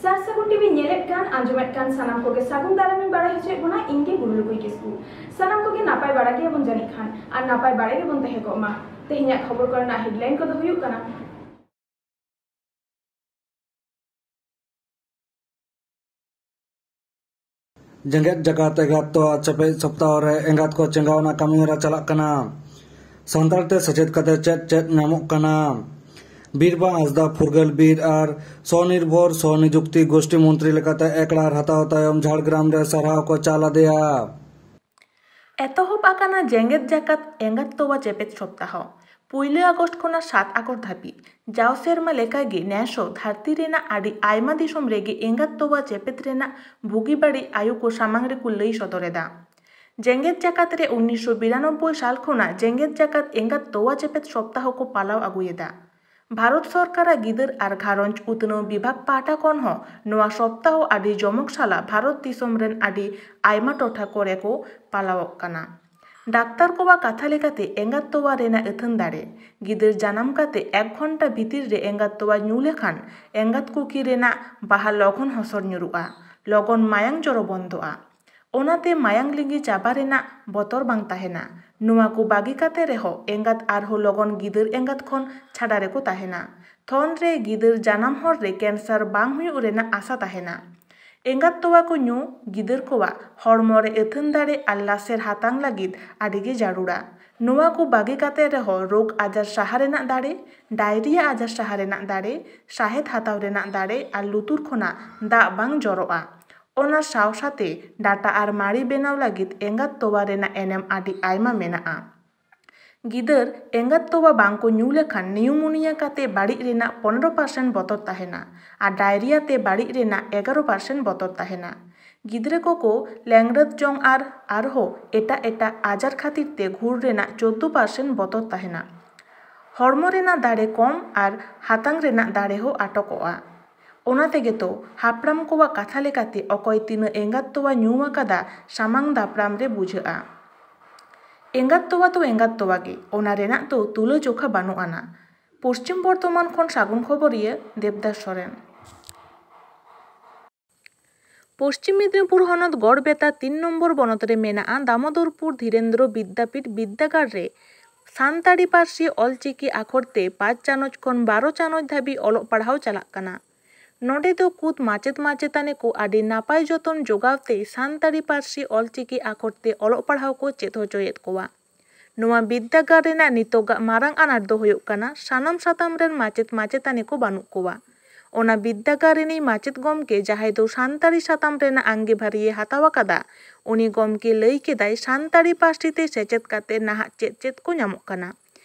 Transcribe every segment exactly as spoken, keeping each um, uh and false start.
ᱥᱟᱨ ᱥᱟᱹᱜᱩᱱ ᱴᱤᱵᱷᱤ ᱧᱮᱞᱮᱫ ᱠᱟᱱ, ᱟᱸᱡᱚᱢᱮᱫ ᱠᱟᱱ ᱥᱟᱱᱟᱢ ᱠᱚᱜᱮ ᱥᱟᱹᱜᱩᱱ ᱫᱟᱨᱟᱢᱤᱧ ᱵᱟᱲᱟᱭ ᱦᱚᱪᱚᱭᱮᱫ ᱵᱚᱱᱟ, ᱤᱧ ᱜᱮ ᱜᱩᱨᱩ ᱞᱩᱠᱩᱭ ᱠᱤᱥᱠᱩ᱾ ᱥᱟᱱᱟᱢ ᱠᱚᱜᱮ ᱱᱟᱯᱟᱭ ᱵᱟᱲᱟ ᱜᱮᱭᱟᱵᱚᱱ ᱡᱟᱹᱱᱤᱡ ᱠᱷᱟᱱ, ᱟᱨ ᱱᱟᱯᱟᱭ ᱵᱟᱲᱟ ᱜᱮᱵᱚᱱ ᱛᱟᱦᱮᱸ ᱠᱚᱜ ᱢᱟ᱾ ᱛᱮᱦᱮᱧᱟᱜ ᱠᱷᱚᱵᱚᱨ ᱠᱚᱨᱮᱱᱟᱜ headline ᱠᱚᱫᱚ ᱦᱩᱭᱩᱜ ᱠᱟᱱᱟ᱾ ᱡᱮᱜᱮᱛ ᱡᱟᱠᱟᱛ ᱮᱸᱜᱟᱛ ᱛᱚᱣᱟ ᱪᱮᱯᱮᱡ ᱥᱚᱯᱛᱟᱦᱚ ᱨᱮ ᱮᱸᱜᱟᱛ ᱠᱚ ᱪᱮᱸᱜᱟᱣᱱᱟ ᱠᱟᱹᱢᱤᱦᱚᱨᱟ ᱪᱟᱞᱟᱜ ᱠᱟᱱᱟ᱾ ᱥᱟᱱᱛᱟᱲ ᱛᱮ ᱥᱮᱪᱮᱫ ᱠᱟᱛᱮ ᱪᱮᱫ ᱪᱮᱫ ᱧᱟᱢᱚᱜ ᱠᱟᱱᱟ? ᱵᱤᱨᱵᱟ ᱦᱟᱸᱥᱫᱟ ᱯᱷᱩᱨᱜᱟᱹᱞ ᱵᱤᱨ ᱟᱨ ᱥᱚᱱᱤᱨᱵᱷᱚᱨ ᱥᱚᱱᱤᱡᱩᱠᱛᱤ ᱜᱳᱥᱴᱤ ᱢᱚᱱᱛᱨᱤ ᱞᱮᱠᱟᱛᱮ ᱮᱠᱲᱟᱨ ᱦᱟᱛᱟᱣ ᱛᱟᱭᱚᱢ ᱡᱷᱟᱲᱜᱨᱟᱢ ᱨᱮ ᱥᱟᱨᱦᱟᱣ ᱠᱚ ᱪᱟᱞ ᱟᱫᱮᱭᱟ᱾ ᱮᱛᱚᱦᱚᱵ ᱟᱠᱟᱱᱟ ᱡᱮᱜᱮᱛ ᱡᱟᱠᱟᱛ ᱮᱸᱜᱟᱛ ᱛᱚᱣᱟ ᱪᱮᱯᱮᱡ ᱥᱚᱯᱛᱟᱦᱚ᱾ ᱯᱩᱭᱞᱟᱹ ᱟᱜᱚᱥᱴ ᱠᱷᱚᱱᱟᱜ ᱥᱟᱛ ᱟᱜᱚᱥᱴ ᱫᱷᱟᱹᱵᱤᱡ᱾ ᱡᱟᱣ ᱥᱮᱨᱢᱟ ᱞᱮᱠᱟᱜᱮ ᱱᱮᱥ ᱦᱚᱸ ᱫᱷᱟᱹᱨᱛᱤ ᱨᱮᱱᱟᱜ ᱟᱹᱰᱤ ᱟᱭᱢᱟ ᱫᱤᱥᱚᱢ ᱨᱮᱜᱮ ᱮᱸᱜᱟᱛ ᱛᱚᱣᱟ ᱪᱮᱯᱮᱫ ᱨᱮᱱᱟᱜ ᱵᱩᱜᱤ ᱵᱟᱹᱲᱤᱡ ᱟᱭᱳ ᱠᱚ ᱥᱟᱢᱟᱝ ᱨᱮᱠᱚ ᱞᱟᱹᱭ ᱥᱚᱫᱚᱨ ᱮᱫᱟ᱾ ᱡᱮᱜᱮᱛ ᱡᱟᱠᱟᱛ ᱨᱮ ᱩᱱᱤᱥᱥᱚ ᱵᱤᱨᱟᱱᱚᱵᱵᱳᱭ ᱥᱟᱞ ᱠᱷᱚᱱᱟᱜ ᱡᱮᱜᱮᱛ ᱡᱟᱠᱟᱛ ᱮᱸᱜᱟᱛ ᱛᱚᱣᱟ ᱪᱮᱯᱮᱫ ᱥᱚᱯᱛᱟᱦᱚ ᱠᱚ ᱯᱟᱞᱟᱣ ᱟᱹᱜᱩᱭᱮᱫᱟ᱾ ᱵᱷᱟᱨᱚᱛ ᱥᱚᱨᱠᱟᱨᱟᱜ ᱜᱤᱫᱟᱹᱨ ᱟᱨ ᱜᱷᱟᱨᱚᱸᱡᱽ ᱩᱛᱱᱟᱹᱣ ᱵᱤᱵᱷᱟᱜᱽ ᱯᱟᱦᱴᱟ ᱠᱷᱚᱱ ᱦᱚᱸ ᱱᱚᱣᱟ ᱥᱚᱯᱛᱟᱦᱚ ᱟᱹᱰᱤ ᱡᱚᱢᱚᱠ ᱥᱟᱞᱟᱜ ᱵᱷᱟᱨᱚᱛ ᱫᱤᱥᱚᱢ ᱨᱮᱱ ᱟᱹᱰᱤ ᱟᱭᱢᱟ ᱴᱚᱴᱷᱟ ᱠᱚᱨᱮ ᱠᱚ ᱯᱟᱞᱟᱣᱚᱜ ᱠᱟᱱᱟ᱾ ᱰᱟᱠᱛᱟᱨ ᱠᱚᱣᱟᱜ ᱠᱟᱛᱷᱟ ᱞᱮᱠᱟᱛᱮ, ᱮᱸᱜᱟᱛ ᱛᱚᱣᱟ ᱨᱮᱱᱟᱜ ᱟᱹᱛᱷᱟᱹᱱ ᱫᱟᱲᱮ, ᱜᱤᱫᱟᱹᱨ ᱡᱟᱱᱟᱢ ᱠᱟᱛᱮ ᱮᱠ ᱜᱷᱚᱱᱴᱟ ᱵᱷᱤᱛᱤᱨ ᱨᱮ ᱮᱸᱜᱟᱛ ᱛᱚᱣᱟ ᱧᱩ ᱞᱮᱠᱷᱟᱱ ᱮᱸᱜᱟᱛ ᱠᱩᱠᱤ ᱨᱮᱱᱟᱜ ᱵᱟᱦᱟ ᱞᱚᱜᱚᱱ ᱦᱚᱥᱚᱨ ᱧᱩᱨᱩᱜᱼᱟ, ᱞᱚᱜᱚᱱ ᱢᱟᱭᱟᱝ ᱡᱚᱨᱚ ᱵᱚᱱᱫᱚᱜᱼᱟ᱾ ᱚᱱᱟᱛᱮ ᱢᱟᱭᱟᱝ ᱞᱤᱸᱜᱤ ᱪᱟᱵᱟ ᱨᱮᱱᱟᱜ ᱵᱚᱛᱚᱨ ᱵᱟᱝ ᱛᱟᱦᱮᱱᱟ᱾ ᱱᱚᱣᱟ ᱠᱚ ᱵᱟᱹᱜᱤ ᱠᱟᱛᱮ ᱨᱮᱦᱚᱸ ᱮᱸᱜᱟᱛ ᱟᱨᱦᱚᱸ ᱞᱚᱜᱚᱱ ᱜᱤᱫᱟᱹᱨ ᱮᱸᱜᱟᱛ ᱠᱷᱚᱱ ᱪᱷᱟᱰᱟ ᱨᱮᱠᱚ ᱛᱟᱦᱮᱱᱟ᱾ ᱛᱷᱚᱱ ᱨᱮ ᱜᱤᱫᱟᱹᱨ ᱡᱟᱱᱟᱢ ᱦᱚᱨ ᱨᱮ ᱠᱮᱱᱥᱟᱨ ᱵᱟᱝ ᱦᱩᱭᱩᱜ ᱨᱮᱱᱟᱜ ᱟᱥᱟ ᱛᱟᱦᱮᱱᱟ᱾ ᱮᱸᱜᱟᱛ ᱛᱚᱣᱟ ᱠᱚ ᱧᱩ ᱜᱤᱫᱟᱹᱨ ᱠᱚᱣᱟᱜ ᱦᱚᱲᱢᱚ ᱨᱮ ᱟᱹᱛᱷᱟᱹᱱ ᱫᱟᱲᱮ ᱟᱨ ᱞᱟᱥᱮᱨ ᱦᱟᱛᱟᱝ ᱞᱟᱹᱜᱤᱫ ᱟᱹᱰᱤ ᱜᱮ ᱡᱟᱹᱨᱩᱲᱟ᱾ ᱱᱚᱣᱟ ᱠᱚ ᱵᱟᱹᱜᱤ ᱠᱟᱛᱮ ᱨᱮᱦᱚᱸ ᱨᱳᱜᱽ ᱟᱡᱟᱨ ᱥᱟᱦᱟ ᱨᱮᱱᱟᱜ ᱫᱟᱲᱮ, ᱰᱟᱭᱨᱤᱭᱟ ᱟᱡᱟᱨ ᱥᱟᱦᱟ ᱨᱮᱱᱟᱜ ᱫᱟᱲᱮ, ᱥᱟᱦᱮᱫ ᱦᱟᱛᱟᱣ ᱨᱮᱱᱟᱜ ᱫᱟᱲᱮ ᱟᱨ ᱞᱩᱛᱩᱨ ᱠᱷᱚᱱᱟᱜ ᱫᱟᱜ ᱵᱟᱝ ᱡᱚᱨᱚᱜᱼᱟ᱾ ᱚᱱᱟ ᱥᱟᱶ ᱥᱟᱶᱛᱮ ᱰᱟᱴᱟ ᱟᱨ ᱢᱟᱲᱤ ᱵᱮᱱᱟᱣ ᱞᱟᱹᱜᱤᱫ ᱮᱸᱜᱟᱛ ᱛᱚᱣᱟ ᱨᱮᱱᱟᱜ ᱮᱱᱮᱢ ᱟᱹᱰᱤ ᱟᱭᱢᱟ ᱢᱮᱱᱟᱜᱼᱟ᱾ ᱜᱤᱫᱟᱹᱨ ᱮᱸᱜᱟᱛ ᱛᱚᱣᱟ ᱵᱟᱝ ᱠᱚ ᱧᱩ ᱞᱮᱠᱷᱟᱱ ᱱᱤᱭᱩᱢᱳᱱᱤᱭᱟ ᱠᱟᱛᱮ ᱵᱟᱹᱲᱤᱡ ᱨᱮᱱᱟᱜ ᱯᱚᱱᱨᱚ ᱯᱟᱨᱥᱮᱱᱴ ᱵᱚᱛᱚᱨ ᱛᱟᱦᱮᱱᱟ ᱟᱨ ᱰᱟᱭᱨᱤᱭᱟ ᱛᱮ ᱵᱟᱹᱲᱤᱡ ᱨᱮᱱᱟᱜ ᱮᱜᱟᱨᱚ ᱯᱟᱨᱥᱮᱱᱴ ᱵᱚᱛᱚᱨ ᱛᱟᱦᱮᱱᱟ᱾ ᱜᱤᱫᱽᱨᱟᱹ ᱠᱚᱠᱚ ᱞᱮᱝᱲᱟᱹᱛ ᱡᱚᱝ ᱟᱨ ᱟᱨᱦᱚᱸ ᱮᱴᱟᱜ ᱮᱴᱟᱜ ᱟᱡᱟᱨ ᱠᱷᱟᱹᱛᱤᱨ ᱛᱮ ᱜᱷᱩᱨ ᱨᱮᱱᱟᱜ ᱪᱳᱫᱫᱳ ᱯᱟᱨᱥᱮᱱᱴ ᱵᱚᱛᱚᱨ ᱛᱟᱦᱮᱱᱟ᱾ ᱦᱚᱲᱢᱚ ᱨᱮᱱᱟᱜ ᱫᱟᱲᱮ ᱠᱚᱢ ᱟᱨ ᱦᱟᱛᱟᱝ ᱨᱮᱱᱟᱜ ᱫᱟᱲᱮ ᱦᱚᱸ ᱟᱴᱚᱠᱚᱜᱼᱟ᱾ ᱚᱱᱟ ᱛᱮᱜᱮ ᱛᱚ ᱦᱟᱯᱲᱟᱢ ᱠᱚᱣᱟᱜ ᱠᱟᱛᱷᱟ ᱞᱮᱠᱟᱛᱮ ᱚᱠᱚᱭ ᱛᱤᱱᱟᱹᱜ ᱮᱸᱜᱟᱛ ᱛᱚᱣᱟ ᱧᱩ ᱟᱠᱟᱫᱟ, ᱥᱟᱢᱟᱝ ᱫᱟᱯᱨᱟᱢ ᱨᱮ ᱵᱩᱡᱷᱟᱹᱜᱼᱟ᱾ ᱮᱸᱜᱟᱛ ᱛᱚᱣᱟ ᱫᱚ ᱮᱸᱜᱟᱛ ᱛᱚᱣᱟ ᱜᱮ, ᱚᱱᱟ ᱨᱮᱱᱟᱜ ᱫᱚ ᱛᱩᱞᱟᱹᱡᱚᱠᱷᱟ ᱵᱟᱹᱱᱩᱜ ᱟᱱᱟ᱾ ᱯᱚᱥᱪᱤᱢ ᱵᱚᱨᱫᱷᱚᱢᱟᱱ ᱠᱷᱚᱱ ᱥᱟᱹᱜᱩᱱ ᱠᱷᱚᱵᱚᱨᱤᱭᱟᱹ ᱫᱮᱵᱽᱫᱟᱥ ᱥᱚᱨᱮᱱ᱾ ᱯᱚᱥᱪᱤᱢ ᱢᱮᱫᱽᱱᱤᱯᱩᱨ ᱦᱚᱱᱚᱛ ᱜᱚᱲᱵᱮᱛᱟ ᱛᱤᱱ ᱱᱚᱢᱵᱚᱨ ᱵᱚᱱᱚᱛ ᱨᱮ ᱢᱮᱱᱟᱜᱼᱟ ᱫᱟᱢᱳᱫᱚᱨᱯᱩᱨ ᱫᱷᱤᱨᱮᱱᱫᱨᱚ ᱵᱤᱫᱽᱫᱟᱯᱤᱴ ᱵᱤᱫᱽᱫᱟᱹᱜᱟᱲ ᱨᱮ ᱥᱟᱱᱛᱟᱲᱤ ᱯᱟᱹᱨᱥᱤ ᱚᱞᱪᱤᱠᱤ ᱟᱠᱷᱚᱨ ᱛᱮ ᱯᱟᱸᱪ ᱪᱟᱱᱚᱪ ᱠᱷᱚᱱ ᱵᱟᱨᱚ ᱪᱟᱱᱚᱪ ᱫᱷᱟᱹᱵᱤᱡ ᱚᱞᱚᱜ ᱯᱟᱲᱦᱟᱣ ᱪᱟᱞᱟᱜ ᱠᱟᱱᱟ᱾ ᱱᱚᱰᱮ ᱫᱚ ᱠᱩᱫ ᱢᱟᱪᱮᱛ ᱢᱟᱪᱮᱛᱟᱹᱱᱤ ᱠᱚ ᱟᱹᱰᱤ ᱱᱟᱯᱟᱭ ᱡᱚᱛᱚᱱ ᱡᱚᱜᱟᱣ ᱛᱮ ᱥᱟᱱᱛᱟᱲᱤ ᱯᱟᱹᱨᱥᱤ ᱚᱞᱪᱤᱠᱤ ᱟᱠᱷᱚᱨ ᱛᱮ ᱚᱞᱚᱜ ᱯᱟᱲᱦᱟᱣ ᱠᱚ ᱪᱮᱫ ᱦᱚᱪᱚᱭᱮᱫ ᱠᱚᱣᱟ᱾ ᱱᱚᱣᱟ ᱵᱤᱨᱫᱟᱹᱜᱟᱲ ᱨᱮᱱᱟᱜ ᱱᱤᱛᱚᱜᱟᱜ ᱢᱟᱨᱟᱝ ᱟᱱᱟᱴ ᱫᱚ ᱦᱩᱭᱩᱜ ᱠᱟᱱᱟ ᱥᱟᱱᱟᱢ ᱥᱟᱛᱟᱢ ᱨᱮᱱ ᱢᱟᱪᱮᱛ ᱢᱟᱪᱮᱛᱟᱹᱱᱤ ᱠᱚ ᱵᱟᱹᱱᱩᱜ ᱠᱚᱣᱟ᱾ ᱚᱱᱟ ᱵᱤᱨᱫᱟᱹᱜᱟᱲ ᱨᱤᱱᱤᱡ ᱢᱟᱪᱮᱛ ᱜᱚᱢᱠᱮ, ᱡᱟᱦᱟᱸᱭ ᱫᱚ ᱥᱟᱱᱛᱟᱲᱤ ᱥᱟᱛᱟᱢ ᱨᱮᱱᱟᱜ ᱟᱝᱜᱮᱵᱷᱟᱨᱤᱭᱮ ᱦᱟᱛᱟᱣ ᱟᱠᱟᱫᱟ, ᱩᱱᱤ ᱜᱚᱢᱠᱮ ᱞᱟᱹᱭ ᱠᱮᱫᱟᱭ ᱥᱟᱱᱛᱟᱲᱤ ᱯᱟᱹᱨᱥᱤ ᱛᱮ ᱥᱮᱪᱮᱫ ᱠᱟᱛᱮ ᱱᱟᱦᱟᱜ ᱪᱮᱫ ᱪᱮᱫ ᱠᱚ ᱧᱟᱢᱚᱜ ᱠᱟᱱᱟ᱾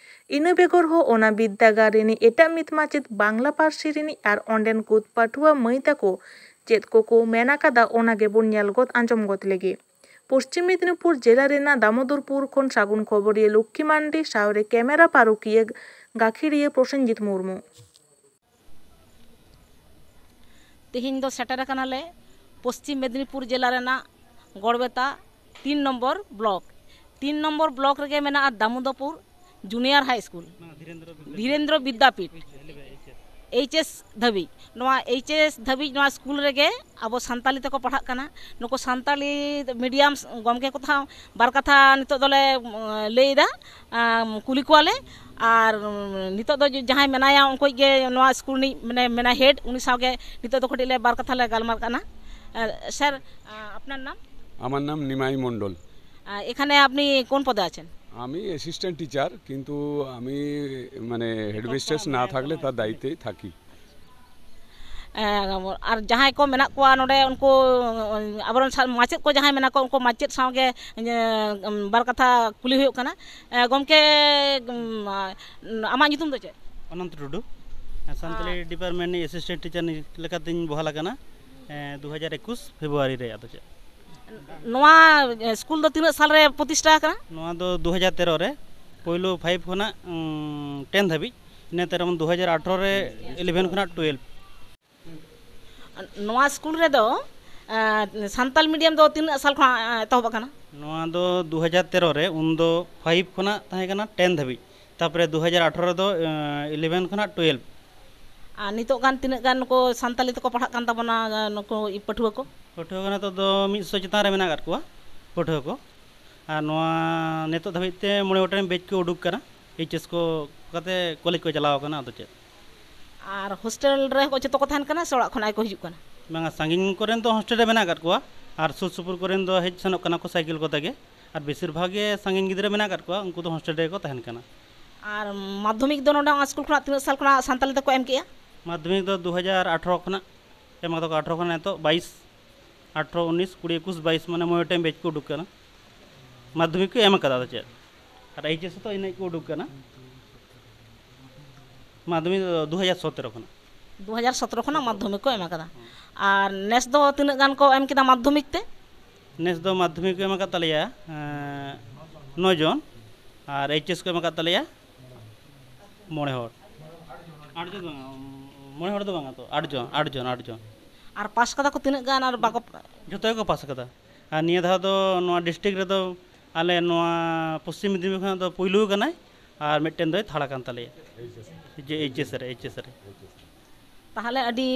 ᱤᱱᱟᱹ ᱵᱮᱜᱚᱨ ᱦᱚᱸ ᱚᱱᱟ ᱵᱤᱨᱫᱟᱹᱜᱟᱲ ᱨᱤᱱᱤᱡ ᱮᱴᱟᱜ ᱢᱤᱫ ᱢᱟᱪᱮᱛ ᱵᱟᱝᱞᱟ ᱯᱟᱹᱨᱥᱤ ᱨᱤᱱᱤᱡ ᱟᱨ ᱚᱸᱰᱮᱱ ᱠᱚ ᱯᱟᱹᱴᱷᱩᱣᱟᱹ ᱢᱟᱹᱭ ᱛᱟᱠᱚ ᱪᱮᱫ ᱠᱚᱠᱚ ᱢᱮᱱ ᱟᱠᱟᱫᱟ, ᱚᱱᱟ ᱜᱮᱵᱚᱱ ᱧᱮᱞ ᱜᱚᱫ ᱟᱸᱡᱚᱢ ᱜᱚᱫ ᱞᱮᱜᱮ᱾ ᱯᱚᱥᱪᱤᱢ ᱢᱮᱫᱽᱱᱤᱯᱩᱨ ᱡᱮᱞᱟ ᱨᱮᱱᱟᱜ ᱫᱟᱢᱳᱫᱚᱨᱯᱩᱨ ᱠᱷᱚᱱ ᱥᱟᱹᱜᱩᱱ ᱠᱷᱚᱵᱚᱨᱤᱭᱟᱹ ᱞᱚᱠᱠᱷᱤ ᱢᱟᱱᱰᱤ ᱥᱟᱶᱨᱮ ᱠᱮᱢᱮᱨᱟ ᱯᱟᱹᱨᱩᱠᱷᱤᱭᱟᱹ ᱜᱟᱹᱠᱷᱤᱲᱤᱭᱟᱹ ᱯᱨᱚᱥᱮᱱᱡᱤᱛ ᱢᱩᱨᱢᱩ᱾ ᱛᱮᱦᱮᱧ ᱫᱚ ᱥᱮᱴᱮᱨ ᱟᱠᱟᱱᱟᱞᱮ ᱯᱚᱥᱪᱤᱢ ᱢᱮᱫᱽᱱᱤᱯᱩᱨ ᱡᱮᱞᱟ ᱨᱮᱱᱟᱜ ᱜᱚᱲᱵᱮᱛᱟ ᱛᱤᱱ ᱱᱚᱢᱵᱚᱨ ᱵᱞᱚᱠ᱾ ᱛᱤᱱ ᱱᱚᱢᱵᱚᱨ ᱵᱞᱚᱠ ᱨᱮᱜᱮ ᱢᱮᱱᱟᱜᱼᱟ Damodarpur junior high school, Dhirendra Vidyapith, H S ᱫᱷᱟᱹᱵᱤᱡ᱾ ᱱᱚᱣᱟ ᱮᱭᱤᱪ ᱮᱥ ᱫᱷᱟᱹᱵᱤᱡ ᱱᱚᱣᱟ ᱥᱠᱩᱞ ᱨᱮᱜᱮ ᱟᱵᱚ ᱥᱟᱱᱛᱟᱞᱤ ᱛᱮᱠᱚ ᱯᱟᱲᱦᱟᱜ ᱠᱟᱱᱟ᱾ ᱱᱩᱠᱩ ᱥᱟᱱᱛᱟᱞᱤ ᱢᱤᱰᱤᱭᱟᱢ ᱜᱚᱢᱠᱮ ᱠᱚ ᱥᱟᱶ ᱵᱟᱨ ᱠᱟᱛᱷᱟ ᱱᱤᱛᱚᱜ ᱫᱚᱞᱮ, ᱩᱢ, ᱞᱟᱹᱭ ᱮᱫᱟ, ᱟᱢ, ᱠᱩᱞᱤ ᱠᱚᱣᱟᱞᱮ᱾ ᱟᱨ, ᱩᱢ, ᱱᱤᱛᱚᱜ ᱫᱚ ᱡᱟᱦᱟᱸᱭ ᱢᱮᱱᱟᱭᱟ, ᱩᱱᱠᱩ ᱜᱮ ᱱᱚᱣᱟ ᱥᱠᱩᱞ ᱨᱤᱱᱤᱡ, ᱢᱟᱱᱮ, ᱢᱮᱱᱟᱭ ᱦᱮᱰ, ᱩᱱᱤ ᱥᱟᱶᱜᱮ ᱱᱤᱛᱚᱜ ᱫᱚ ᱠᱟᱹᱴᱤᱡ ᱞᱮ ᱵᱟᱨ ᱠᱟᱛᱷᱟ ᱞᱮ ᱜᱟᱞᱢᱟᱨᱟᱜ ᱠᱟᱱᱟ᱾ ᱟᱨ, ᱥᱮᱨ, ᱟ, আপনার নাম? আমার নাম নিমাই মণ্ডল। আ, এখানে আপনি কোন পদে আছেন? আমি অ্যাসিস্ট্যান্ট টিচার, কিন্তু আমি, মানে, হেডমিস্ট্রেস না থাকলে তার দায়িত্বেই থাকি। ᱮᱸ, ᱟᱨ ᱡᱟᱦᱟᱸᱭ ᱠᱚ ᱢᱮᱱᱟᱜ ᱠᱚᱣᱟ ᱱᱚᱰᱮ, ᱩᱱᱠᱩ, ᱟᱵᱚᱨᱮᱱ ᱥᱟ-, ᱢᱟᱪᱮᱫ ᱠᱚ ᱡᱟᱦᱟᱸᱭ ᱢᱮᱱᱟᱜ ᱠᱚᱣᱟ, ᱩᱱᱠᱩ ᱢᱟᱪᱮᱫ ᱥᱟᱶᱜᱮ, ᱮᱸ, ᱵᱟᱨ ᱠᱟᱛᱷᱟ ᱠᱩᱞᱤ ᱦᱩᱭᱩᱜ ᱠᱟᱱᱟ᱾ ᱮᱸ, ᱜᱚᱢᱠᱮ, ᱩᱢ, ᱟᱢᱟᱜ ᱧᱩᱛᱩᱢ ᱫᱚ ᱪᱮᱫ? ᱚᱱᱚᱱᱛ ᱴᱩᱰᱩ᱾ ᱥᱟᱱᱛᱟᱞᱤ ᱟᱨ ᱰᱤᱯᱟᱨᱴᱢᱮᱱᱴ ᱨᱤᱱᱤᱡ ᱮᱥᱤᱥᱴᱮᱱᱴ ᱴᱤᱪᱟᱨ ᱞᱮᱠᱟᱛᱤᱧ ᱵᱚᱦᱟᱞ ᱟᱠᱟᱱᱟ, ᱮᱸ, ᱫᱩ ᱦᱟᱡᱟᱨ ᱮᱠᱩᱥ ᱯᱷᱮᱵᱽᱨᱩᱣᱟᱨᱤ ᱨᱮ᱾ ᱟᱫᱚ ᱪᱮᱫ? ᱱᱚᱣᱟ, ᱮᱸ, ᱥᱠᱩᱞ ᱫᱚ ᱛᱤᱱᱟᱹᱜ ᱥᱟᱞ ᱨᱮ ᱯᱨᱚᱛᱤᱥᱴᱷᱟ ᱟᱠᱟᱱᱟ? ᱱᱚᱣᱟ ᱫᱚ ᱫᱩ ᱦᱟᱡᱟᱨ ᱛᱮᱨᱚ ᱨᱮ, ᱯᱳᱭᱞᱳ ᱯᱷᱟᱭᱤᱵᱷ ᱠᱷᱚᱱᱟᱜ, ᱩᱸ, ᱴᱮᱱ ᱫᱷᱟᱹᱵᱤᱡ᱾ ᱤᱱᱟᱹ ᱛᱟᱭᱚᱢ ᱫᱩ ᱦᱟᱡᱟᱨ ᱟᱴᱷᱨᱚ ᱨᱮ ᱤᱞᱮᱵᱷᱮᱱ ᱠᱷᱚᱱᱟᱜ ᱴᱩᱭᱮᱞᱵᱷ᱾ ᱱᱚᱣᱟ ᱥᱠᱩᱞ ᱨᱮᱫᱚ, ᱮᱸ, ᱥᱟᱱᱛᱟᱞ ᱢᱤᱰᱤᱭᱟᱢ ᱫᱚ ᱛᱤᱱᱟᱹᱜ ᱥᱟᱞ ᱠᱷᱚᱱᱟᱜ, ᱮᱸ, ᱮᱛᱚᱦᱚᱵ ᱟᱠᱟᱱᱟ? ᱱᱚᱣᱟ ᱫᱚ ᱫᱩ ᱦᱟᱡᱟᱨ ᱛᱮᱨᱚ ᱨᱮ, ᱩᱱᱫᱚ ᱯᱷᱟᱭᱤᱵᱷ ᱠᱷᱚᱱᱟᱜ ᱛᱟᱦᱮᱸ ᱠᱟᱱᱟ ᱴᱮᱱ ᱫᱷᱟᱹᱵᱤᱡ᱾ ᱛᱟᱨᱯᱚᱨᱮ ᱫᱩ ᱦᱟᱡᱟᱨ ᱟᱴᱷᱨᱚ ᱨᱮᱫᱚ, ᱮᱸ, ᱤᱞᱮᱵᱷᱮᱱ ᱠᱷᱚᱱᱟᱜ ᱴᱩᱭᱮᱞᱵᱷ᱾ ᱟᱨ ᱱᱤᱛᱚᱜ ᱜᱟᱱ ᱛᱤᱱᱟᱹᱜ ᱜᱟᱱ ᱠᱚ ᱥᱟᱱᱛᱟᱞᱤ ᱛᱮᱠᱚ ᱯᱟᱲᱦᱟᱜ ᱠᱟᱱ ᱛᱟᱵᱚᱱᱟ, ᱱᱩᱠᱩ ᱯᱟᱹᱴᱷᱩᱣᱟᱹ ᱠᱚ? ᱯᱟᱹᱴᱷᱩᱣᱟᱹ ᱠᱚ ᱱᱤᱛᱚᱜ ᱫᱚ ᱢᱤᱫ ᱥᱚ ᱪᱮᱛᱟᱱ ᱨᱮ ᱢᱮᱱᱟᱜ ᱟᱠᱟᱫ ᱠᱚᱣᱟ ᱯᱟᱹᱴᱷᱩᱣᱟᱹ ᱠᱚ᱾ ᱟᱨ ᱱᱚᱣᱟ ᱱᱤᱛᱚᱜ ᱫᱷᱟᱹᱵᱤᱡ ᱛᱮ ᱢᱚᱬᱮ ᱜᱚᱴᱮᱱ ᱵᱮᱪ ᱠᱚ ᱩᱰᱩᱠ ᱠᱟᱱᱟ, ᱮᱭᱤᱪ ᱮᱥ ᱠᱚ ᱠᱟᱛᱮ ᱠᱚᱞᱮᱡᱽ ᱠᱚ ᱪᱟᱞᱟᱣ ᱠᱟᱱᱟ, ᱟᱫᱚ ᱪᱮᱫ᱾ ᱟᱨ ᱦᱳᱥᱴᱮᱞ ᱨᱮ ᱡᱚᱛᱚ ᱠᱚ ᱛᱟᱦᱮᱱ ᱠᱟᱱᱟ ᱥᱮ ᱚᱲᱟᱜ ᱠᱷᱚᱱᱟᱜ ᱜᱮᱠᱚ ᱦᱤᱡᱩᱜ ᱠᱟᱱᱟ? ᱵᱟᱝᱟ, ᱥᱟᱺᱜᱤᱧ ᱠᱚᱨᱮᱱ ᱫᱚ ᱦᱳᱥᱴᱮᱞ ᱨᱮ ᱢᱮᱱᱟᱜ ᱟᱠᱟᱫ ᱠᱚᱣᱟ, ᱟᱨ ᱥᱩᱨ ᱥᱩᱯᱩᱨ ᱠᱚᱨᱮᱱ ᱫᱚ ᱦᱮᱡ ᱥᱮᱱᱚᱜ ᱠᱟᱱᱟ ᱠᱚ ᱥᱟᱭᱠᱮᱞ ᱠᱚᱛᱮ ᱜᱮ, ᱟᱨ ᱵᱮᱥᱤᱨ ᱵᱷᱟᱜᱽ ᱜᱮ ᱥᱟᱺᱜᱤᱧ ᱜᱤᱫᱽᱨᱟᱹ ᱢᱮᱱᱟᱜ ᱟᱠᱟᱫ ᱠᱚᱣᱟ, ᱩᱱᱠᱩ ᱫᱚ ᱦᱳᱥᱴᱮᱞ ᱨᱮᱜᱮ ᱠᱚ ᱛᱟᱦᱮᱱ ᱠᱟᱱᱟ᱾ ᱟᱨ ᱢᱟᱫᱽᱫᱷᱚᱢᱤᱠ ᱫᱚ ᱱᱚᱰᱮ ᱚᱱᱟ ᱥᱠᱩᱞ ᱠᱷᱚᱱᱟᱜ ᱛᱤᱱᱟᱹᱜ ᱥᱟᱞ ᱠᱷᱚᱱᱟᱜ ᱥᱟᱱᱛᱟᱞᱤ ᱛᱮᱠᱚ ᱮᱢ ᱠᱮᱜᱼᱟ? ᱢᱟᱫᱽᱫᱷᱚᱢᱤᱠ ᱫᱚ ᱫᱩ ᱦᱟᱡᱟᱨ ᱟᱴᱷᱨᱚ ᱠᱷᱚᱱᱟᱜ ᱮᱢ ᱠᱟᱫᱟ ᱠᱚ, ᱟᱴᱷᱨᱚ ᱠᱷᱚᱱᱟᱜ ᱱᱤᱛᱚᱜ ᱵᱟᱭᱤᱥ, ᱟᱴᱷᱨᱚ, ᱩᱱᱤᱥ, ᱠᱩᱲᱤ, ᱮᱠᱩᱥ, ᱵᱟᱭᱤᱥ, ᱢᱟᱱᱮ ᱢᱚᱬᱮ ᱜᱚᱴᱮᱱ ᱵᱮᱪ ᱠᱚ ᱩᱰᱩᱠ ᱠᱟᱱᱟ᱾ ᱢᱟᱫᱽᱫᱷᱚᱢᱤᱠ ᱠᱚ ᱮᱢ ᱠᱟᱫᱟ, ᱟᱫᱚ ᱪᱮᱫ᱾ ᱟᱨ ᱮᱭᱤᱪ ᱮᱥ ᱦᱚᱸᱛᱚ ᱤᱱᱟᱹᱜ ᱠᱚ ᱩᱰᱩᱠ ᱠᱟᱱᱟ᱾ ᱢᱟᱫᱽᱫᱷᱚᱢᱤᱠ ᱫᱚ ᱫᱩ ᱦᱟᱡᱟᱨ ᱥᱚᱛᱨᱚ ᱠᱷᱚᱱᱟᱜ᱾ ᱫᱩ ᱦᱟᱡᱟᱨ ᱥᱚᱛᱨᱚ ᱠᱷᱚᱱᱟᱜ ᱢᱟᱫᱽᱫᱷᱚᱢᱤᱠ ᱠᱚ ᱮᱢ ᱠᱟᱫᱟ᱾ ᱟᱨ ᱱᱮᱥ ᱫᱚ ᱛᱤᱱᱟᱹᱜ ᱜᱟᱱ ᱠᱚ ᱮᱢ ᱠᱮᱫᱟ ᱢᱟᱫᱽᱫᱷᱚᱢᱤᱠ ᱛᱮ? ᱱᱮᱥ ᱫᱚ ᱢᱟᱫᱽᱫᱷᱚᱢᱤᱠ ᱠᱚ ᱮᱢ ᱟᱠᱟᱫ ᱛᱟᱞᱮᱭᱟ, ᱮᱸ, ᱱᱚ ᱡᱚᱱ, ᱟᱨ ᱮᱭᱤᱪ ᱮᱥ ᱠᱚ ᱮᱢ ᱟᱠᱟᱫ ᱛᱟᱞᱮᱭᱟ ᱢᱚᱬᱮ ᱦᱚᱲ᱾ ᱟᱴ ᱡᱚᱱ ᱫᱚ ᱵᱟᱝᱟ, ᱢᱚᱬᱮ ᱦᱚᱲ ᱫᱚ ᱵᱟᱝᱟ ᱛᱚ, ᱟᱴ ᱡᱚᱱ, ᱟᱴ ᱡᱚᱱ, ᱟᱴ ᱡᱚᱱ᱾ ᱟᱨ ᱯᱟᱥ ᱠᱟᱫᱟ ᱠᱚ ᱛᱤᱱᱟᱹᱜ ᱜᱟᱱ? ᱟᱨ ᱵᱟᱠᱚ ᱡᱚᱛᱚ ᱜᱮᱠᱚ ᱯᱟᱥ ᱟᱠᱟᱫᱟ᱾ ᱟᱨ ᱱᱤᱭᱟᱹ ᱫᱷᱟᱣ ᱫᱚ ᱱᱚᱣᱟ ᱰᱤᱥᱴᱨᱤᱠᱴ ᱨᱮᱫᱚ ᱟᱞᱮ ᱱᱚᱣᱟ ᱯᱚᱥᱪᱤᱢ ᱢᱮᱫᱤᱱᱤᱯᱩᱨ ᱠᱷᱚᱱᱟᱜ ᱫᱚ ᱯᱩᱭᱞᱩ ᱠᱟᱱᱟᱭ, ᱟᱨ ᱢᱤᱫᱴᱮᱱ ᱫᱚᱭ ᱛᱷᱟᱲ ᱟᱠᱟᱱ ᱛᱟᱞᱮᱭᱟ᱾ ᱡᱮ ᱮᱭᱤᱪ ᱮᱥ ᱨᱮ, ᱮᱭᱤᱪ ᱮᱥ ᱨᱮ᱾ ᱛᱟᱦᱚᱞᱮ ᱟᱹᱰᱤ